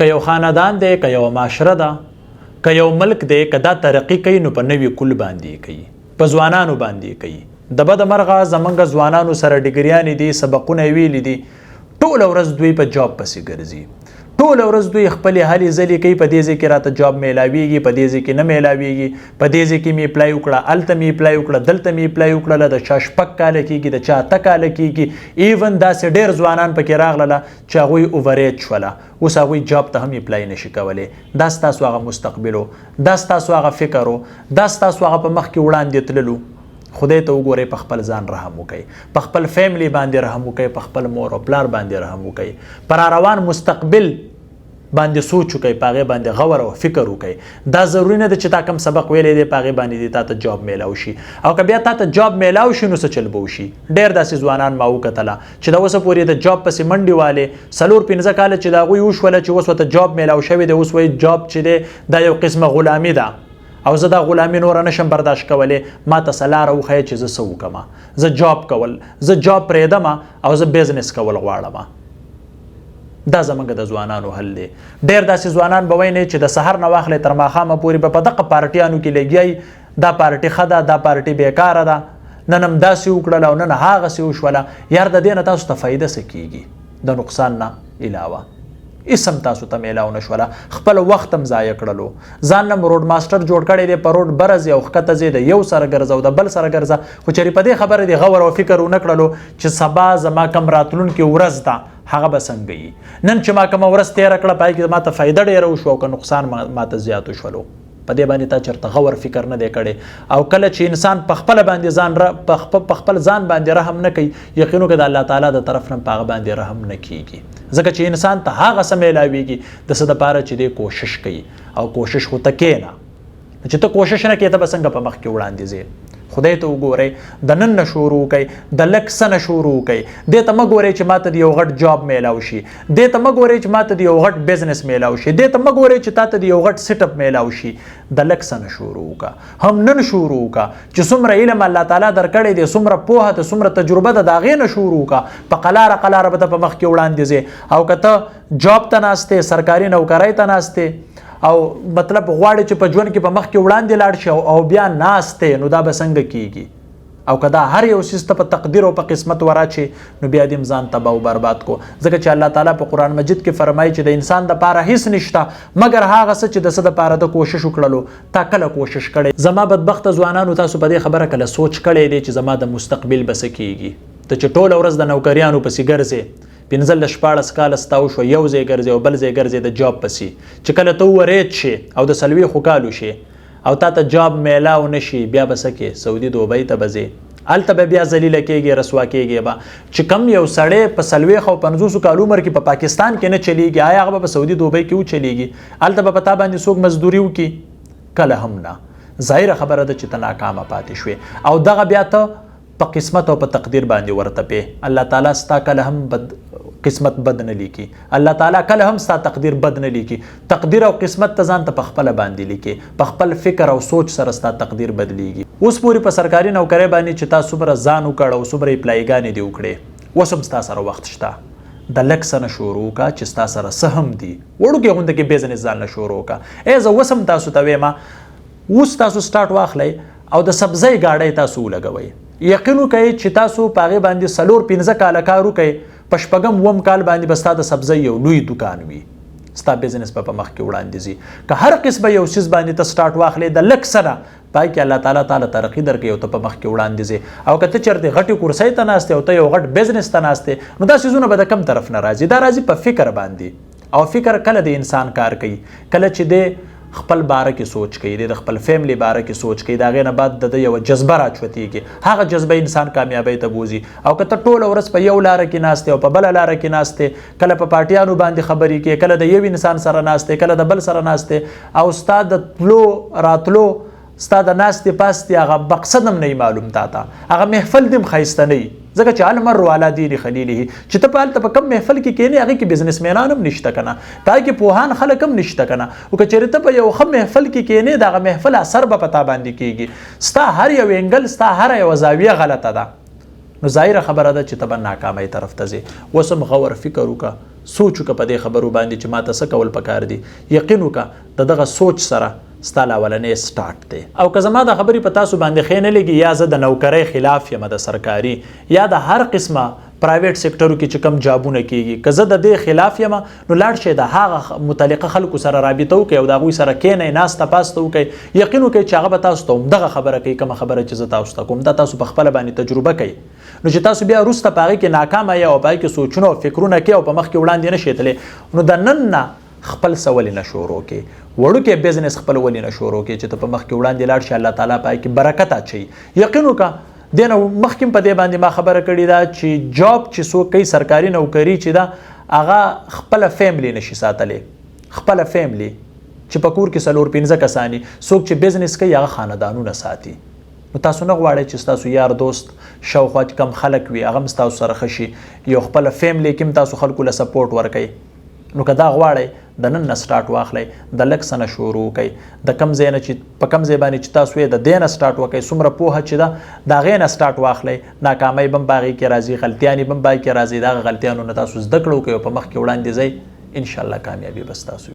که یو خاندان دی، که یوه معاشره ده، که یو ملک دی، که دا ترقي کوي نو په نوي کل باندې یې کوي، په ځوانانو باندې یې کوي. د بده مرغه زمونږ ځوانانو سره ډګریانې دي، سبقونه یې ویلي دي، ټوله ورځ دوی په جاب پسې ګرځي، ټوله ورځ دوی خپلې هلې ځلې کوي، په دې ځای کې راته جاب میلاویږي، په دې ځای کې نه میلاویږي، په دې ځای کې مې اپلای وکړه، هلته مې اپلای وکړه، دلته مې اپلای وکړله، د چا شپږ کاله کېږي، د چا اته کاله کېږي. ایون داسې ډېر ځوانان پکې راغلله چې هغوی اوورېج شوله، اوس هغوی جاب ته هم اپلای نشي کولی. دا ستاسو هغه مستقبل و، دا ستاسو هغه فکر و، دا ستاسو هغه په مخ کې وړاندې تللو. خدای ته وګورئ، په خپل ځان رحم وکړئ، په خپل فیملی باندې رحم وکړئ، په خپل مور او پلار باندې رحم وکړئ، پر روان مستقبل باندې سوچ وکړئ، په هغې باندې غور او فکر وکړئ. دا ضروري نه ده چې تا کوم سبق ویلی دی په هغې باندې دې تا ته جاب میلاو شي، او که بیا تا ته جاب میلاو شي نو څه چل به وشي. ډېر داسې ځوانان ما وکتله چې د اوسه پورې د جاب پسې منډې والې، 4-5 کاله چې د هغوی وشوله چې اوس ورته جاب میلاو شوی دی، اوس وایي جاب چې دی دا یو قسمه غلامي ده او زه دا غلامي نوره نشم برداشت کولی، ما ته څه لاره وښیه چې زه څه وکړم، زه جاب کول، زه جاب پرېږدم او زه بزنس کول غواړم. دا زمونږ د ځوانانو حل دی. ډېر داسې ځوانان به وینئ چې د سهار نه واخلې تر ماښامه پورې به په دغه پارټیانو کې لګیا وي، دا پارټي ښه ده، دا پارټي بېکاره ده، نن هم داسې وکړله او نن هاغسې وشوله. یار د دې نه تاسو ته فایده څه کېږي؟ د نقصان نه علاوه هیڅ هم تاسو ته میلاو نه شوله. خپل وخت هم ضایع کړلو، ځان نه مو روډ ماسټر جوړ کړی دی، په روډ بره ځې او ښکته ځې، د یو سره ګرځه او د بل سره ګرځه، خو چېرې په دې خبره دې غور او فکر ونه کړلو چې سبا زما کوم راتلونکې ورځ ده هغه به څنګه وي. نن چې ما کومه ورځ تېره کړه په هغې کې ما ته فایده ډېره وشوه او که نقصان ما ته زیات وشولو، په دې باندې تا چېرته غور فکر نه دی کړی. او کله چې انسان په خپله باندې ځان په خپل ځان باندې رحم نه کوي، یقین وکړه د الله تعالی د طرف نه په هغه باندې رحم نه کیږي. ځکه چې انسان ته هغه څه میلاویږي د څه دپاره چې دی کوشش کوي، او کوشش خو ته کې نه، چې ته کوشش نه کوې ته به څنګه په مخ کې وړاندې ځې؟ خدای ته وګورئ، د نن نه شروع وکړئ، د لږ څه نه شروع وکړئ. دې ته مه ګورئ چې ماته د یو غټ جاب میلاو شي، دې ته مه ګورئ چې ماته د یو غټ بزنس میلاو شي، دې ته مه ګورئ چې تاته د یو غټ سیټ اپ میلاو شي. د لږ څه نه شروع وکړه، هم نن شروع وکړه چې څومره علم الله تعالی درکړی دی، څومره پوهه ده، څومره تجربه ده، د هغې نه شروع وکړه. په قلاره قلاره به ته په مخ کې وړاندې ځې. او که ته جاب ته ناست یې، سرکاري نوکرۍ ته ناست یې، او مطلب غواړي چې په ژوند کې په مخ کې وړاندې لاړ شي او بیا ناست دی، نو دا به څنګه کیږي؟ او که دا هر یو څیز ته په تقدیر او په قسمت وراچې نو بیا دې هم ځان تباه او برباد کو. ځکه چې الله تعالی په قرآن مجید کې فرمایي چې د انسان دپاره هیڅ نشته مګر هغه څه چې د څه دپاره ده کوشش وکړلو. تا کله کوشش کړی؟ زما بدبخته ځوانانو، تاسو په دې خبره کله سوچ کړی دی چې زما د مستقبل به څه کیږي؟ ته چې ټوله ورځ د نوکریانو پسې ګرځې، 15 16 کاله ستا وشوه، یو ځای ګرځې او بل ځای ګرځې د جاب پسې، چې کله ته وورېد شې او د 40 کالو شې او تا ته جاب میلاو نه شي، بیا به څه کې؟ سعودي دوبۍ ته به ځې، هلته به بیا ذلیله کېږې، رسوا کېږې به. چې کم یو سړی په 40 او 50 کالو عمر کې په پاکستان کې نه چلیږي، آیا هغه به په سعودي دوبۍ کې وچلیږي؟ هلته به په تا باندې څوک مزدوري وکړي؟ کله هم نه. ظاهره خبره ده چې ته ناکامه پاتې شوې او دغه بیا ته په قسمت او په تقدیر باندې ورتپې. الله تعالی ستا کله هم بد قسمت بد نه لیکي، الله تعالی کله هم ستا تقدیر بد نه لیکي. تقدیر او قسمت ته ځان ته په خپله باندې لیکي، په خپل فکر او سوچ سره ستا تقدیر بدلیږي. اوس پورې په سرکاري نوکرۍ باندې چې تا څومره ځان وکړ او څومره اپلایګانې دې وکړې، اوس هم ستا سره وخت شته. د لږ څه نه شروع وکړه چې ستا سره څه هم دي، وړوکی غوندې کې بزنس ځان نه شروع وکړه. ای زه اوس هم تاسو ته وایم، اوس تاسو سټارټ واخلئ او د سبزۍ ګاډۍ تاسو ولګوئ. یقین وکړئ چې تاسو په هغې باندې 4-5 کاله کار وکړئ، په شپږم اووم کال باندې به ستا د سبزۍ یو لوی دکان وي، ستا بزنس به په مخ کې وړاندې ځي. که هر قسمه یو څیز باندې ته سټارټ واخلې د لږ څه نه، په هغې کې الله تعالی تا له ترقي درکوي او ته په مخ کې وړاندې ځې. او که ته چېرته غټې کرسۍ ته ناست یې او ته یو غټ بزنس ته ناست یې، نو دا څیزونه به د کم طرف نه راځي؟ دا راځي په فکر باندې. او فکر کله د انسان کار کوي؟ کله چې دی خپل باره کې سوچ کوي، دی د خپل فیملی باره کې سوچ کوي، د هغې نه بعد د ده یوه جذبه راچوتېږي، هغه جذبه انسان کامیابۍ ته بوځي. او که ته ټوله ورځ په یو لاره کې ناست یې او په بله لاره کې ناست یې، کله په پارټیانو باندې خبرې کوې، کله د یو انسان سره ناست یې، کله د بل سره ناست یې، او ستا د تلو راتلو، ستا د ناستې پاستې هغه مقصد هم نه وي معلوم تا ته، هغه محفل دې هم ښایسته نه وي. ځکه چې المر علی دین خلیله، چې ته په هلته په کوم محفل کې کښېنې هغې کې بزنسمنان هم نشته که نه، په هغې کې پوهان خلک هم نشته که نه. خو که چېرې ته په یو ښه محفل کې کښېنې، د هغه محفل اثر به په تا باندې کېږي. ستا هر یو انګل، ستا هره یوه زاویه غلطه ده. نو ظاهره خبره ده چې ته به ناکامۍ طرف ته ځې. اوس هم غور فکر وکړه، سوچ وکړه په دې خبرو باندې چې ماته څه کول پکار دي. یقین وکړه د دغه سوچ سره ستا لا اولنی سټارټ دی. او که زما دا خبرې په تاسو باندې ښې نه لګي، یا زه د نوکرۍ خلاف یم، د سرکاري یا د هر قسمه پرایویټ سیکټرو کې چې کوم جابونه کیږي، که زه د دې خلاف یم، نو لاړ شئ د هغه متعلقه خلکو سره رابطه وکړئ او د هغوی سره کینئ، ناسته پاسته وکړئ. یقین وکړئ چې هغه به تاسو ته همدغه خبره کوي کومه خبره چې زه تاسو ته کوم. دا تاسو په خپله باندې تجربه کوئ. نو چې تاسو بیا وروسته په هغې کې ناکامه یئ او په هغې کې سوچونه او فکرونه کوئ او په مخ کې وړاندې نه شئ تللی، نو د نن نه خپل څه ولې نه شروع کې، وړوکی بزنس خپل ولې نه شروع کې چې ته په مخ کې وړاندې لاړ شې، الله تعالی په هغې کې برکت اچوي. یقین وکړه دې نه مخکې په دې باندې ما خبره کړې ده چې جاب چې څوک کوي، سرکاري نوکري چې ده، هغه خپله فیملی نشي ساتلی. خپله فیملی چې په کور کې څلور پنځه کسان دي، څوک چې بزنس کوي هغه خاندانونه ساتي. نو تاسو نه غواړئ چې ستاسو یار دوست شاوخوا چې کم خلک وي هغه هم ستاسو سره ښه شي، یو خپله فیملی کې هم تاسو خلکو له سپورټ ورکوي. نو که دا غواړئ د نن نه سټارټ واخلئ، د لږ څه نه شروع وکړئ، د کم ځای نه چې په کم ځای باندې چې تاسو یې د دې نه سټارټ وکړئ، څومره پوهه چې ده د هغې نه سټارټ واخلئ. ناکامۍ به هم په هغې کې راځي، غلطیانې به هم په هغې کې راځي، د هغه غلطیانو نه تاسو زده کړه وکړئ او په مخ کې وړاندې ځئ، انشاءالله کامیابي به ستاسو.